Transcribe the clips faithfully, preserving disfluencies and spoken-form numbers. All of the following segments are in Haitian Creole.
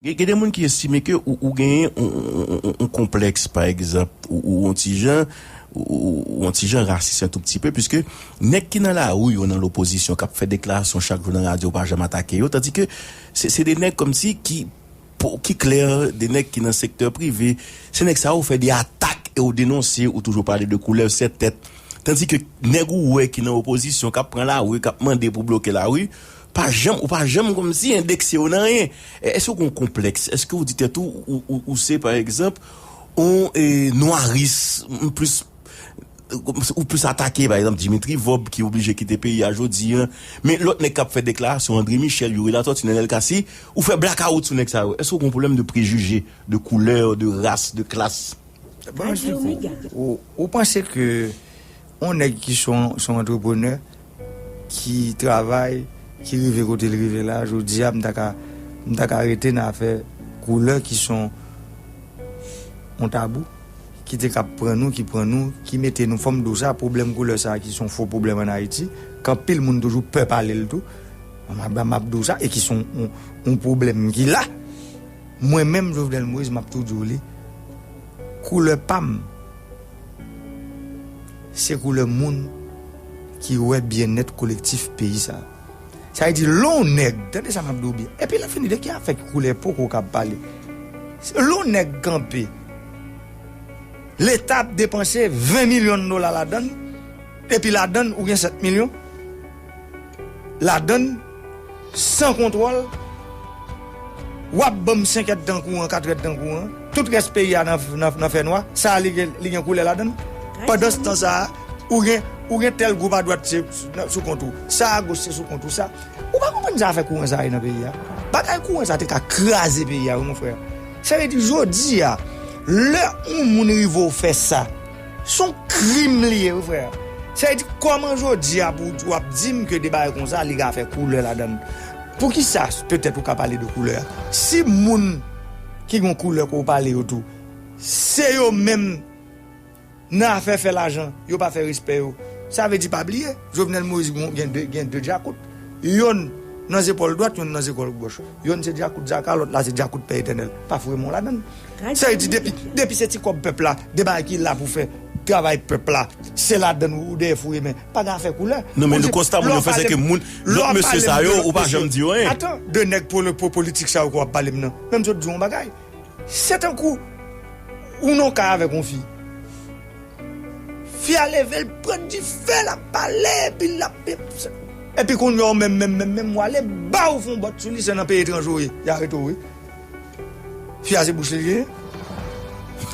Gen gen de moun ki estime ke ou, ou genyen yon, yon, yon, yon konplèks, pa egzanp, ou, ou yon ti jan, ou, ou, ou yon ti jan rasis, yon tou pti pe, piske nèg ki nan lari yo, nan lopozisyon, k ap fè deklarasyon chak jou nan radyo, ou pa janm atake yo, tandike se, se de nèg kòmsi ki, po- ki klè, de nèg ki nan sektè prive, se nèg sa yo ou fè de atak e ou denonse, ou toujou pale de koulè sèt tèt. Tandike nèg ou wè ki nan opozisyon, k ap pran lari, k ap mande pou bloke lari, pa janm, ou pa janm kòmsi endekse yo nan anyen. Èske ou gen yon konplèks? Èske ou di tèt ou, ou, ou, ou se, pa egzanp, yon, e, nwaris, m plis, ou plis atake, pa egzanp, Dimitri Vorbe ki oblije kite peyi a jodi a, men lòt nèg k ap fè deklarasyon, André Michel, Youri Latortue, Nenel Cassy, ou fè blakawout sou nèg sa yo. Èske ou gen yon pwoblèm de prejije, de koulè, de ras, de klas? Bon, esplike w. Ou, ou panse ke yon nèg ki se yon, se yon antreprenè, ki travay, ki rive kote l rive la, jodi a, m ta ka, m ta ka rete nan afè koulè ki se yon, yon tabou, ki te k ap pran nou, ki pran nou, ki mete nou, fò m di w sa, pwoblèm koulè sa a, ki se yon fo pwoblèm ann Ayiti, ke anpil moun toujou pè pale l tou, m ap, m ap di w sa, e ki se yon, yon, yon pwoblèm ki la. Mwen menm, Jovenel Moïse, m ap tou di w li, koulè pa m, se koulè moun ki wè byennèt kolektif peyi sa a. Sa vle di, lè yon nèg, tande sa m ap di w byen, epi lè fini, de ki afè ki koulè poko k ap pale? Lè yon nèg kanpe, Leta ap depanse ven milyon dola ladan l, epi ladan l, ou gen sèt milyon. Ladan l, san kontwòl, w ap ban m senk èdtan kouran, kat èdtan kouran, tout rès peyi a nan, nan, nan fènwa, sa a li gen, li gen koulè ladan l. Pandanstan sa a, ou gen, ou gen tèl gwoup adwat se sou kont ou, sa a goch se sou kont ou, sa. Ou pa konprann sa afè kouran sa a ye nan peyi a? Bagay kouran sa a te ka kraze peyi a, wi, mon frè. Sa vle di, jodi a, lè yon moun rive w fè sa, se yon krim li ye, wi, frè. Sa vle di, kòman jodi a pou w ap di m ke de bagay konsa, li ka fè koulè ladan l? Poukisa, petèt, ou ka pale de koulè a? Si moun ki gen koulè ke w pale yo tou, se yo menm nan afè fè lajan, yo pa fè respè yo. Sa vle di, pa bliye, Jovenel Moïse gen, gen de, gen de djakout. Yonn nan zepòl dwat, yonn nan zepòl gòch. Yonn se djakout Zaka, lòt la se djakout Pè Etènèl. Pa foure men w ladan l. Sa vle di, depi, depi se ti kòb pèp la, de bagay ki la pou fè travay pèp la, se ladan l ou dèyè foure men. Pa gen afè koulè. Non, men nou konsta moun yo fè, se ke moun, lòt mesye sa yo, ou pa janm di yo anyen. Atan, de nèg po-, po-, politik sa yo ke w ap pale m nan. Men m sot di w yon bagay. Se tankou ou nan yon kay avèk yon fi. Fi a leve, l pran dife, l ap pale, epi l ap, epi kounye a ou menm, menm, menm, menm, ou ale, ba ou fè yon bòt sou li, se nan peyi etranje w ye, y arete w, wi. Fi a se bouch li genyen.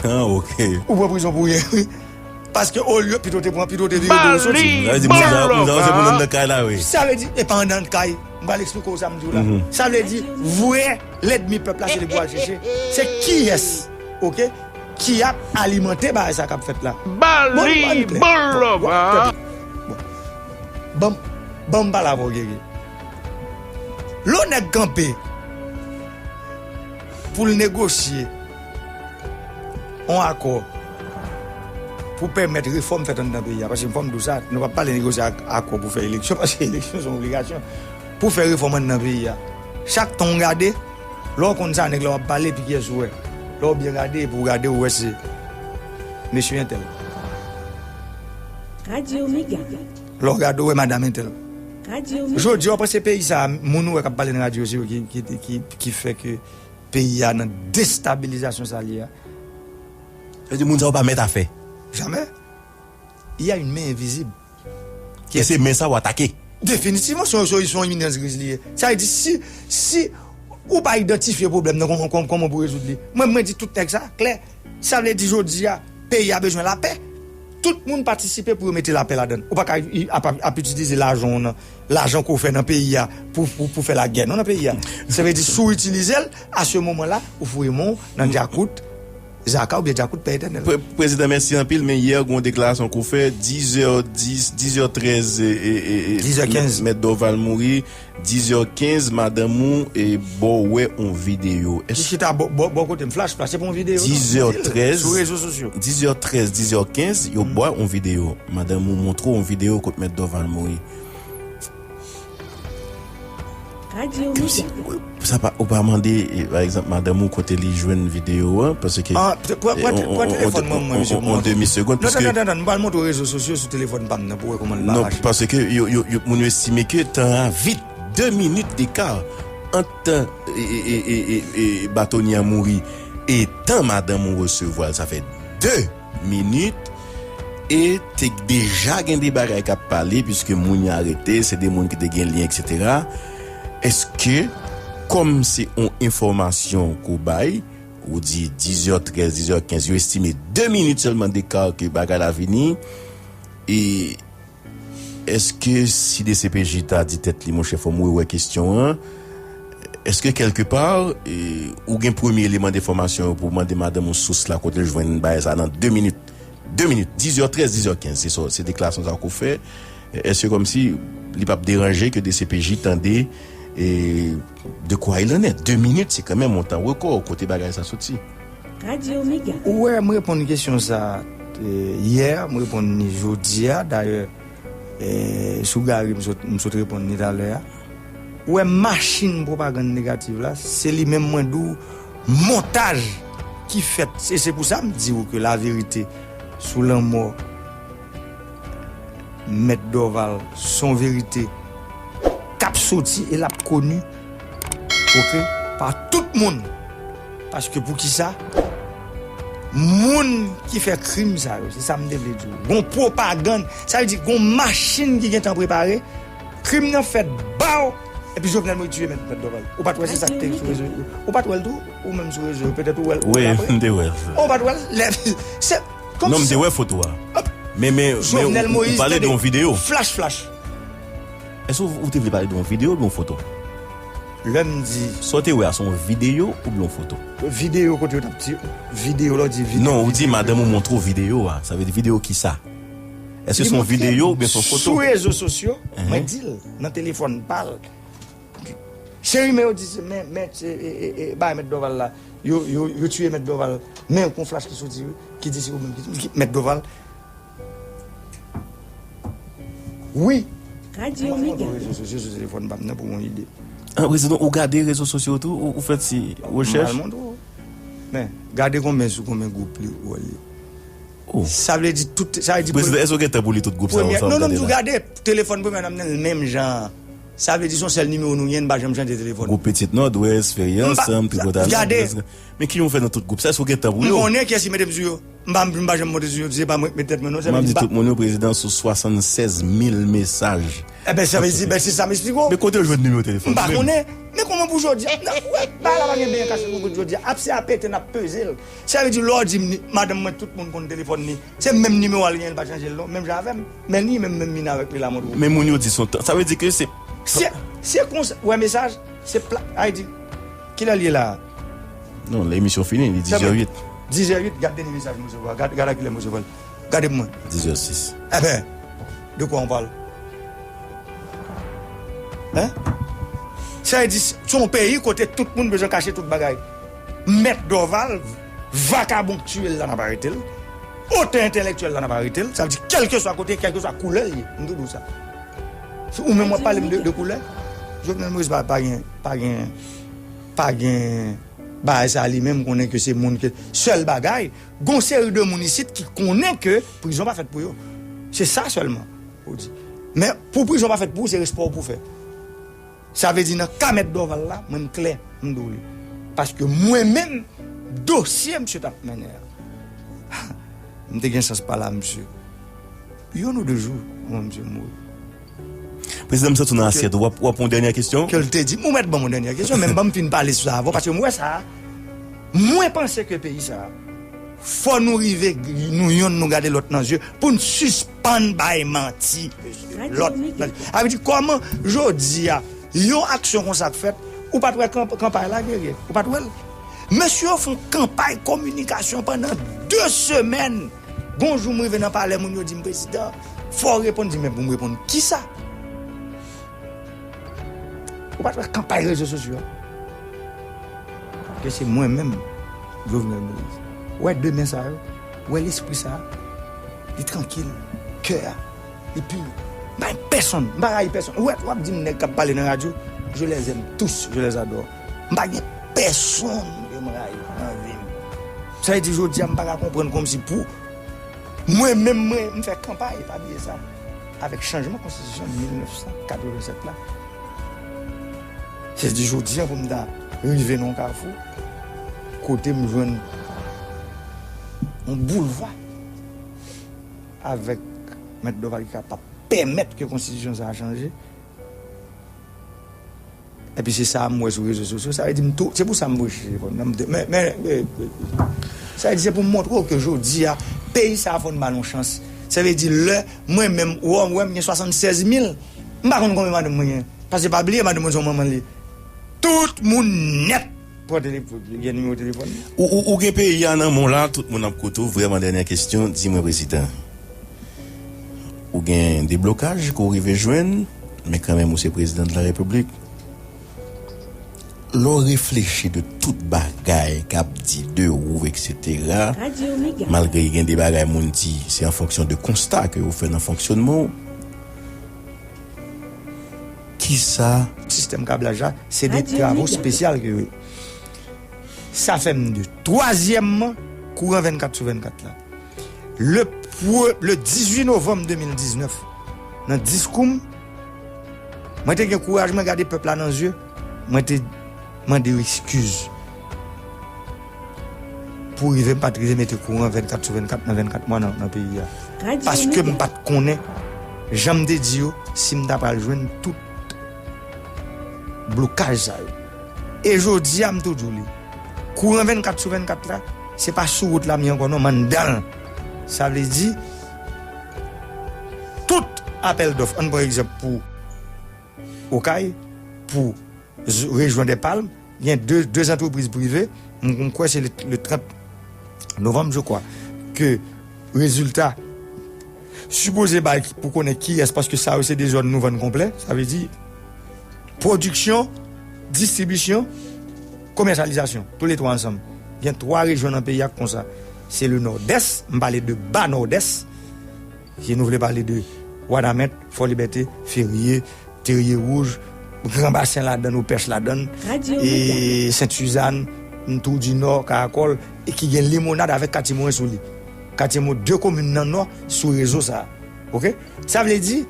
Ah, ok. Ou pran prizon pou ryen, wi. Paske olye, pito te pran, pito te vire do yo soti. Sa vle di, moun sa, moun sa, se moun nan kay la, wi. Sa vle di, e pa anndan kay. M pral eksplike w sa m di w la. Mhm. Sa vle di, vrè lènmi pèp la, se li pou al chèche. Se kiyès, ok, ki ap alimante bagay sa k ap fèt la? Ba li bon lòv, a. Bon, bon, ban m pale avè w, Geri. Lè yon nèg kanpe pou l negosye yon akò pou pèmèt refòm fèt anndan peyi a. Paske fò m di w sa, nou p ap pale negosye ak-, akò pou fè eleksyon, paske eleksyon se yon obligasyon. Pou fè refòm anndan peyi a. Chak tan w gade, lè w konn sa, nèg la w ap pale, epi kiyès ou wè? Lè w byen gade, epi w gade, ou wè se mesye entèl. Radyo Mega. Lè w gade, ou wè madanm entèl. Radyo Mega. Jodi a, w panse peyi sa a, moun ou wè k ap pale nan radyo, se yo ki, ki, ki, ki fè ke peyi a nan destabilizasyon sa l ye a. Sa vle di moun sa yo pa mèt afè. Jamè. Il y a une main invisible. E se men sa yo atake. Definitivman, se yon, se yon, se yon iminans griz li ye. Sa vle di, si, si ou pa idantifye pwoblèm nan, kòman, kòman, kòman pou rezoud li? Mwen, mwen di tout nèg sa, klè. Sa vle di, jodi a, peyi a bezwen lapè. Tout moun patisipe pou yo mete lapè ladan l. Ou pa ka i-, ap, ap, ap itilize lajan w nan, lajan ke w fè nan peyi a pou, pou, pou fè lagè non nan peyi a. Sa vle di, si w itilize l, a se moman la, ou foure men w nan djakout Zaka oubyen djakout Pè Etènèl. Pre-, Prezidan, mèsi anpil, men yè, gen yon deklarasyon ke w fè, dizè dis, dizè trèz, e, e, e, e, dizè kenz. Mèt, Mèt Dorval mouri, dizè kenz, madanm ou, e, ba w wè yon videyo. Ki chita bò, bò, bò kote m, flash, flash, se pa yon videyo, non. Dizè trèz, sou rezo sosyo. Dizè trèz, dizè kenz, yo ba w yon videyo. Madanm ou montre w yon videyo kot Mèt Dorval mouri. Radyo Mega. Sa pa, ou pa mande, eh, pa egzanp, madanm ou kote li jwenn videyo a, paske, ah, pran, pran, eh, pran telefòn mwen, mwen, mesye, pou mwen. Demi segond, non, non, non, non, non, m pral montre w rezo sosyo sou telefòn pa m nan pou w wè kòman l pa mache. Non, paske yo, yo, yo, moun yo estime ke tan a vit, de minit deka ant tan, e, e, batonye a mouri e tan madanm ou resevwa l, sa fè de minit, e te deja gen de bagay k ap pale, piske moun yo arete, se de moun ki te gen lyen, etsetera. Èske, kòm se yon enfòmasyon ke w bay, ou di dizè trèz, dizè kenz, yo estime de minit sèlman deka ke bagay la vini, e èske si D C P J ta di tèt li, monchè, fò m rewè kesyon an, èske kèlkepa, e, ou gen premye eleman de enfòmasyon yo pou w mande madanm ou sous la kote l jwenn bagay sa nan de minit? De minit, dizè trèz, dizè kenz, se sa, se deklarasyon sa ke w fè. Èske kòmsi li p ap deranje ke D C P J tande, e, de quoi il en est? De minit, se kanmenm yon tan rekò, kote bagay sa soti? Radyo Mega. Ou wè, m reponn kesyon sa, e, yè, m reponn li jodi a. Dayè, e, sou Gary, m sot, m sot reponn li talè a. Ou wè, machin pwopagann negatif la, se li menm mwen di w, montaj ki fèt. E se pou sa m di w ke laverite sou lanmò Mèt Dorval, se yon verite k ap soti e l ap koni, oke, pa tout moun. Paske poukisa? Moun ki fè krim sa yo, se sa m te vle di w. Gon pwopagann, sa vle di gon machin ki gentan prepare, krim nan fèt, baw, epi Jovenel Moïse tiye Mèt, Mèt Dorval. Ou pa t wè se sa k te sou rezo? Ou pa t wè l tou? Ou menm sou rezo, petèt ou wè l, ou wè l apre? Wi, m te wè l. Ou pa t wè l? Lè, se, non, m te wè foto a. Men, men, men ou, ou pale de yon videyo. Flash, flash. Èske ou, ou te vle pale de yon videyo oubyen yon foto? Lè m di. Sa w te wè a, se yon videyo oubyen yon foto? Videyo kote yo t ap ti, videyo la, w di videyo. Non, ou di madanm ou montre w videyo a. Sa vle di videyo kisa? Èske se yon videyo oubyen se yon foto? Sou rezo sosyo, mwen di l, nan telefòn pa l. Se rimè yo di, se, men, men, se, e, e, e, bay Mèt Dorval la. Yo, yo, yo tiye Mèt Dorval. Men yon flash ki soti, wi, ki di se ou menm ki, ki Mèt Dorval. Wi. Radyo Mega. Mwen rezo sosyo sou telefòn pa m nan pou yon ide. Ah, prezidan, ou gade rezo sosyo tou, ou, ou fè ti rechèch? M pral montre w. Men, gade konbyen sou konbyen gwoup li wè li. Oh. Sa vle di tout, sa vle di prezidan, èske w gen tan pou li tout gwoup sa yo? Non, non, m di w gade telefòn premye nan m nan l menm jan. Sa vle di se yon sèl nimewo nou gen, n pa janm chanje telefòn. Gwoup Pitit Nòdwès, Fè Ansanm, Tripotay Nòdwès. Men ki jan w fè nan tout gwoup sa? Èske w gen tan pou yo? M konnen kiyès ki mete m sou yo. M pa, m pa janm monte sou yo, se pa mwen k met tèt mwen non, sa vle di m pa. M ap di tout moun yo, prezidan, sou swasannsèz mil mesaj. Enben, sa vle di, ben, se sa m esplike w. Men kote w jwenn nimewo telefòn? M pa konnen. Men kòman pou jodi a? Nan, wè, bagay la pa gen benyen kache pou kout jodi a. Ap se ap pete, n ap peze l. Sa vle di, lè w di m ni, madanm mwen, tout moun konn telefòn li. Se menm nimewo a l genyen, l pa chanje l non, menm jan avè m. Men li menm, menm vin avèk li la, montre w. Men moun yo di se yon tan. Sa vle di ke se. Se, se konsa, wè mesaj, se pla, ay di, kilè l ye la a? Non, emisyon fini, li dizè uit. Dizè uit, gad dènye mesaj m resevwa, gad, gad a kilè m resevwa l. Gade pou mwen. Dizè sis. Enben, de quoi on parle? Hein? Sa vle di, se yon peyi kote tout moun bezwen kache tout bagay. Mèt Dorval, vakabon k tiye l la, n ap arete l. Otè entèlektyèl la, n ap arete l. Sa vle di, kèlkeswa kote, kèlkeswa koulè l ye. M tou di w sa. Si ou menm w ap pale m de, de koulè, Jovenel Moïse pa, pa gen, pa gen, pa gen bagay sa li menm, konnen ke se moun ke, sèl bagay, gon seri de moun isit ki konnen ke prizon pa fèt pou yo. Se sa sèlman, ou di. Men, pou prizon pa fèt pou ou, se respè w pou fè. Sa vle di nan ka Mèt Dorval la, mwen m klè, m di w li. Paske mwen menm, dosye misye t ap mennen an, m te gen chans pale a misye. Youn ou de jou, anvan misye mouri. Prezidan, m santi w nan asyèt ou. W ap, w ap yon dènyè kesyon? Ke l te di, ou mèt ban m yon dènyè kesyon, men ban m fin pale sou sa avan, paske m wè sa. Mwen panse ke peyi sa, fò nou rive, nou yonn, nou gade lòt nan zye, pou n sispann bay manti lòt. Sa vle di, kòman jodi a, yon aksyon konsa k fèt, ou pa t wè kanp-, kanpay la, Guerrier? Ou pa t wè l? Mesye yo fè yon kanpay kominikasyon pandan de semèn. Gon jou m rive nan palè, moun yo di m, "Prezidan, fò w reponn." Di, "Men pou m reponn kisa?" Ou pa t wè kanpay rezo sosyo a? Ke se mwen menm, Jovenel Moïse. Wè de men sa yo, wè lespri sa a, li trankil, kè a, li pi. M pa gen pèsonn, m pa rayi pèsonn. Ou wè, w ap di m nèg k ap pale nan radyo, Je les aime tous, je les adore. M pa gen pèsonn ke m rayi nan vi m. Sa vle di, jodi a, m pa ka konprann kòmsi pou mwen menm, mwen, m fè kanpay, pa bliye sa, avèk chanjman konstitisyon mil nèf san katrevennsèt la. Se di jodi a pou m ta rive nan yon kafou kote m jwenn yon boulva avèk Mèt Dorval ki ka pa pèmèt ke konstitisyon sa a chanje. Epi se sa m wè sou rezo sosyo. Sa vle di m tou, se pou sa m voye telefòn nan. M te, men, men, men, men, sa vle di se pou m montre w ke jodi a, peyi sa a fò n ba l yon chans. Sa vle di lè mwen menm, ou wè m gen swasannsèz mil, m pa konn konbyen madanm mwen gen. Paske pa bliye madanm mwen se yon manman li. Tout moun nèt pran telefòn, gen nimewo telefòn li. Ou, ou, ou gen peyi a nan men w la, tout moun ap koute w. Vrèman, dènyè kesyon, di mwen, prezidan. Ou gen deblokaj ke w rive jwenn, men kanmenm ou se prezidan de la repiblik. Lè w reflechi de tout bagay k ap di de ou, etsetera, malgre gen de bagay moun di, se an fonksyon de konsta ke ou fè nan fonksyonman w. Kisa? Sistèm kablaj la, se de travo espesyal ke yo ye. Sa fè m de twazyèmman kouran vennkat sou vennkat la. Le pre-, le dizuit novanm de mil diznèf, nan diskou m, mwen te gen kouraj mwen gade pèp la nan zye, mwen te mande yo eskiz pou rive m pa t rive mete kouran vennkat sou vennkat nan vennkat mwa nan, nan peyi a. Paske m pa t konnen, jan m te di yo, si m ta pral jwenn tout blokaj sa yo. E jodi a, m tou di w li. Kouran vennkat sou vennkat la, se pa sou wout la m ye ankò non, m anndan l. Sa vle di, tout apèl dòf, ann pran egzanp pou Okay, pou z-, rejyon dè Palm, gen de, de antrepriz prive, m, m kwè se le, le trant novanm, je crois, ke rezilta sipoze bay pou konnen kiyès, paske sa yo se de zòn nou vann konplè, sa vle di pwodiksyon, distribisyon, komèsyalizasyon, tou le twa ansanm. Gen twa rejyon nan peyi a k konsa. Se le Nòdès, m pale de ba Nòdès. Si nou vle pale de Wanament, Fò Libète, Ferye, Terye Wouj, Gran Basen ladann, Opèch ladann, e Sent Sizàn, Twou di Nò, Karakòl, e ki gen Limonad avèk Katye Moren sou li. Katye Mo, de komin nan Nò sou rezo sa a. Oke? Sa vle di,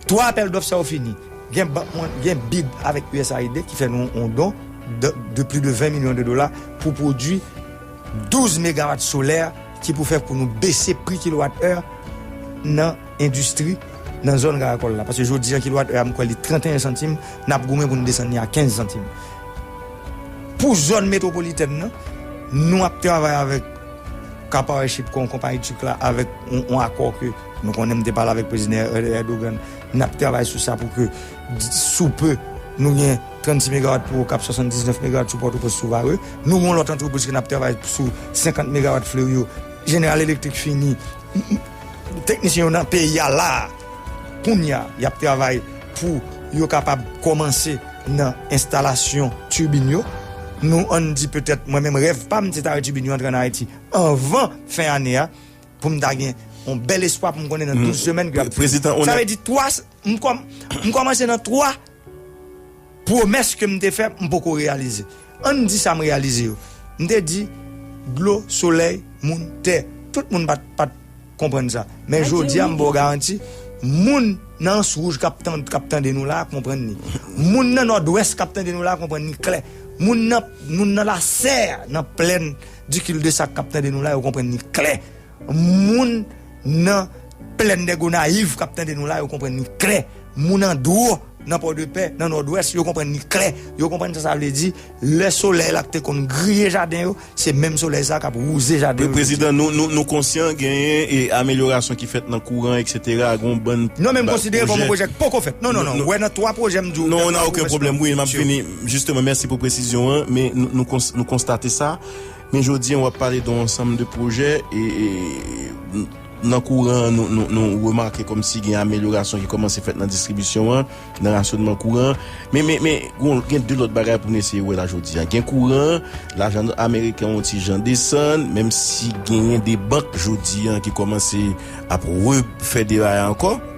twa apèl dòf sa yo fini. Gen bank mwen, gen bid avèk U S A I D ki fè nou yon don de, de plis de ven milyon de dola pou pwodui douz megawat solè ki pou fè pou nou bese pri kilowat è nan endistri nan zòn Karakòl la. Paske jodi a, kilowat è a, m kwè li trannteyen santim, n ap goumen pou n desann li a kenz santim. Pou zòn metwopolitèn nan, nou ap travay avèk Qatar Airship, kon konpayi tik la, avèk yon, yon akò ke nou konnen, m te pale avèk prezidan Erdogan, n ap travay sou sa pou ke, sou pe, nou gen trannsis megawat pou Okap, swasanndiznèf megawat sou Pòtoprens, sou Varreux. Nou gen yon lòt antrepriz ke n ap travay sou senkant megawat Fleuryon. General Electric fini. Teknisyen yo nan peyi a la a. Kounye a, y ap travay pou yo kapab kòmanse nan enstalasyon tibin yo. Nou, ann di petèt, mwen menm rèv pa m se ta wè tibin yo antre ann Ayiti anvan fen ane a, pou m ta gen yon bèl espwa pou m konnen nan douz semèn ke y ap fini. Sa vle di twa, m kòm-, m kòmanse nan twa pwomès ke m te fè, m poko reyalize. Ann di sa m reyalize yo. M te di, dlo, solèy, moun, tè. Tout moun pa t, pa t konprann sa. Men jodi a, m ba w garanti, moun nan Anse Rouge k ap tan-, k ap tande nou la a konprann li. Moun nan Nòdwès k ap tande nou la a konprann li klè. Moun nan, moun nan Lasè, nan plèn du Cul-de-Sac k ap tande nou la, yo konprann li klè. Moun nan plèn dè Gonayiv k ap tande nou la, yo konprann li klè. Moun an dwo nan Pòdepè, nan Nòdwès, yo konprann li klè. Yo konprann sa sa vle di. Lè solèy la te konn griye jaden yo, se menm solèy sa k ap wouze jaden yo jodi a. Prezidan, nou, nou, nou konsyan genyen e amelyorasyon ki fèt nan kouran, etsetera, gen yon bann pwojè. Non, men m konsidere kòm yon pwojè k poko fèt. Non, non, non. Ou wè nan twa pwojè m di w. Non, on a aucun problème. Wi, m ap vini. Jisteman, mèsi pou presizyon an. Men nou, nou kons-, nou konstate sa. Men jodi a, w ap pale de yon ansanm de pwojè e, e, nan kouran an, nou, nou, nou remake kòmsi gen amelyorasyon ki kòmanse fèt nan distribisyon an, nan rasyonman kouran an. Men, men, men, gon, gen de lòt bagay pou n eseye wè la jodi a. Gen kouran an, lajan ameriken an yon ti jan desann, menm si genyen de bank jodi a ki kòmanse ap refè deba a ankò.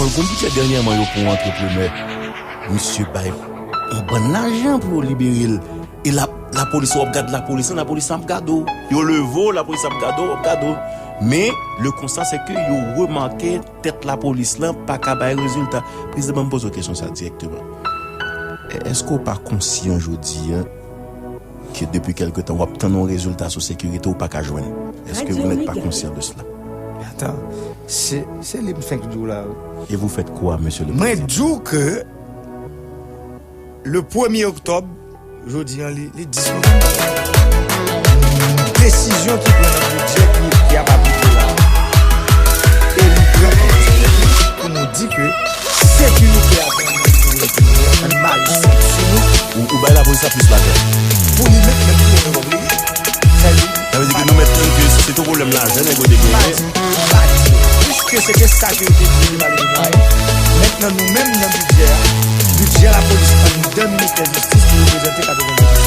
Bon, l gon bidjè dènyèman yo pran yon antreprenè. Misye bay yon bann lajan pou yo libere l. E la, lapolis, w ap gad lapolis lan, lapolis lan ap gade w. Yo leve w, lapolis ap gade w, ap gade w. Men, le constat, c'est que yo remake tèt lapolis lan pa ka bay rezilta. Prezidan, ban m poze w kesyon sa dirèkteman. Èske w pa konsyan jodi a ke depi kèlke tan w ap tann yon rezilta sou sekirite w pa ka jwenn? Est-ce que vous n'êtes pas conscient de cela? Atan, se, se li m fenk di w la, wi. Et vous faites quoi, monsieur le président? Mwen di w ke le premye oktòb, jodi an, li, li dis novanm. Desizyon ki pran nan bidjè ki, ki ap aplike la. E li pran pou nou di ke sekirite a pran nan bidjè, an mari sou nou. Ou, ou bay lapolis la plis lajan. Pou li menm, menm pou mwen, Sa vle di ke nou mèt tann ke se te pwoblèm lajan nèg yo te genyen. Piske se te sa ke yo te di yo te pale de mwayen. Mentnan nou menm nan bidjè a, bidjè lapolis anndan ministè jistis li reprezante katrevendizuit.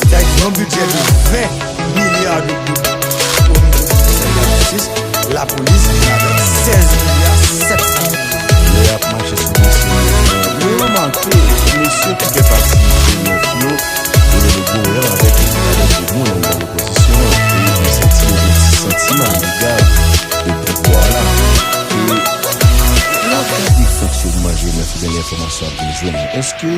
Sa vle di yon bidjè de ven milya de goud o nivo di ministè de la jistis, lapolis vin avèk sèz milya sèt san milyon. Lè y ap mache sou mesye yo, nou remake mesye ki fè pati de nèf yo, yo rele gwo wè avèk, avèk de moun anndan lopozisyon an, e yo santi yo gen ti santiman liga de pouvwa la. E lè w ap gade fonksyonman G nèf oubyen lè enfòmasyon ap vin jwenn ou, èske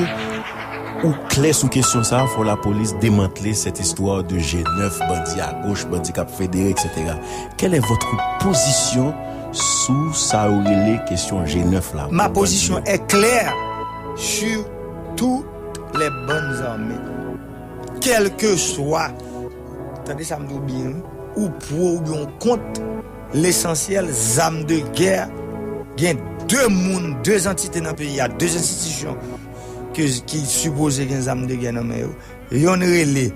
ou klè sou kesyon sa a, fò lapolis demantle cette histoire de G nèf, bandi à gauche, bandi k ap federe, et cetera. Quelle est votre position sou sa yo rele kesyon G nèf la? Ma position est claire sur toutes les bandes armées. Quel que soit, tande sa m di w byen, wi, ou pro oubyen ou kont, lesansyèl, zam de gè, gen de moun, de antite nan peyi a, de enstitisyon ke, ki sipoze gen zam de gè nan men yo. Yonn rele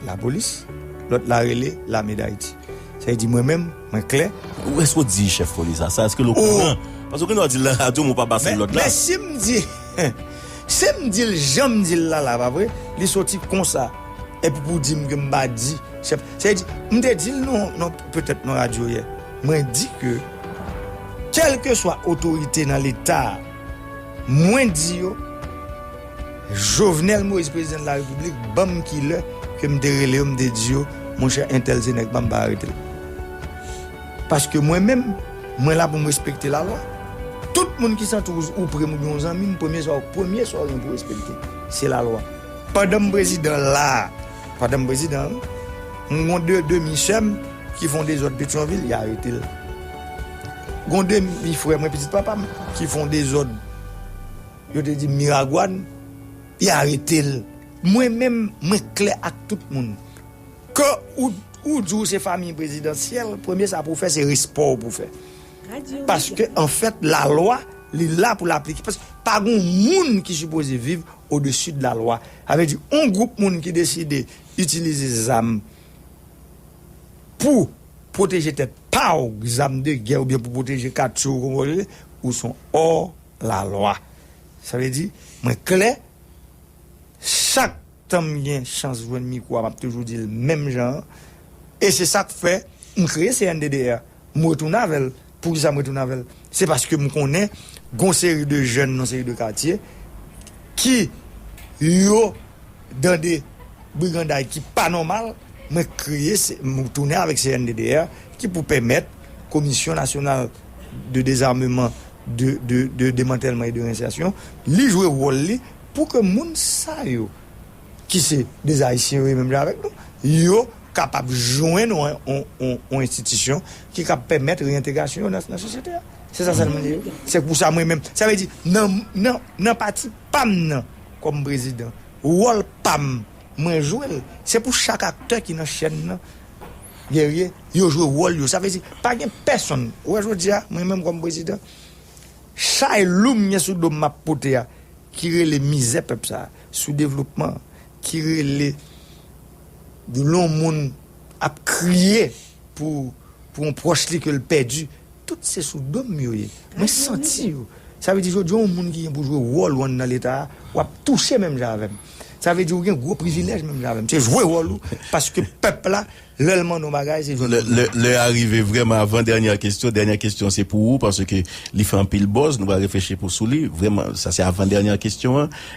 lapolis, lòt la rele Lame Dayiti. Sa vle di mwen menm, mwen klè. Ou, èske w di chèf polis la sa? Èske l okouran? Paske ou gen dwa di l nan radyo, men w pa pase l lòd la. Men si m di, si m di l jan m di l la, la, pa vre, li soti konsa. Epi pou di m ke m pa di chèf. Sa vle di, m te di l non, non, petèt nan radyo yè. Mwen di ke, kèlkeswa otorite nan Leta a, mwen di yo, Jovenel Moïse, prezidan de la repiblik, ban m kilè ke m te rele yo, m te di yo, monchè, entèl se nèg pa m, pa arete l. Paske mwen menm, mwen la pou m respekte lalwa. Tout moun ki santi w, ou pre m oubyen w zanmi m, premye sa, premye sa w gen pou w respekte, se lalwa. Pandan m prezidan la, pandan m prezidan, m gon de demi sè m ki fè yon dezòd Petyonvil, y arete l. Gon demi frè mwen, pitit papa m, ki fè yon dezòd, yo te di Miragwàn, y arete l. Mwen menm, mwen klè ak tout moun. Ke ou, ou di w se fanmi prezidansyèl, premye sa pou w fè, se respè w pou w fè. Paske, anfèt, lalwa, li la pou l aplike. Paske pa gon moun ki sipoze viv odesi de lalwa. Sa vle di, yon gwoup moun ki deside itilize zam pou pwoteje tèt pa w, zam de gè oubyen pou pwoteje katye w, kòman w rele, ou se yon hors la loi. Sa vle di, mwen klè, chak tan m gen chans jwenn mikwo a, m ap toujou di l menm jan an. E se sa k fè m kreye C N D D R. M retounen avè l. Poukisa m retounen avè l? Se paske m konnen gon seri de jèn nan seri de katye ki yo dan de briganday ki pa nòmal, mwen kreye, se, m tounen avèk C N D D R ki pou pèmèt Komisyon Nasyonal de Dezarmeman, de, de, de Demantèlman e de Rensèsyon, li jwe wòl li pou ke moun sa yo, ki se de Ayisyen yo ye menm jan avèk nou, yo kapab jwenn yon, yon, yon, yon enstitisyon ki kab pèmèt reyentegrasyon yo nan, nan sosyete a. Se sa sèlman li ye. Se pou sa mwen menm. Sa vle di, nan, nan, nan pati pa m nan, kòm prezidan, wòl pa m, mwen jwe l. Se pou chak aktè ki nan chèn nan, Guerrier, yo jwe wòl yo. Sa vle di, pa gen pèsonn. Ou wè jodi a, mwen menm kòm prezidan, chay lou m gen sou do m m ap pote a, ki rele mizè pèp sa, soudevlopman, ki rele yon moun ap kriye pou, pou yon pwòch li ke l pèdi. Tout se sou do m yo ye. Mwen santi yo. Sa vle di jodi a, yon moun ki gen pou jwe wòl ou anndan Leta a, w ap touche menm jan avè m. Sa vle di ou gen gwo privilèj menm jan avè m. Se jwe wòl ou, paske pèp la, lè l mande yon bagay, se jwe. Lè a rive vrèman avan dènyè kesyon. Dènyè kesyon se pou ou, paske li fè anpil buzz, nou va reflechi pou sou li. Vrèman, sa se avan dènyè kesyon an.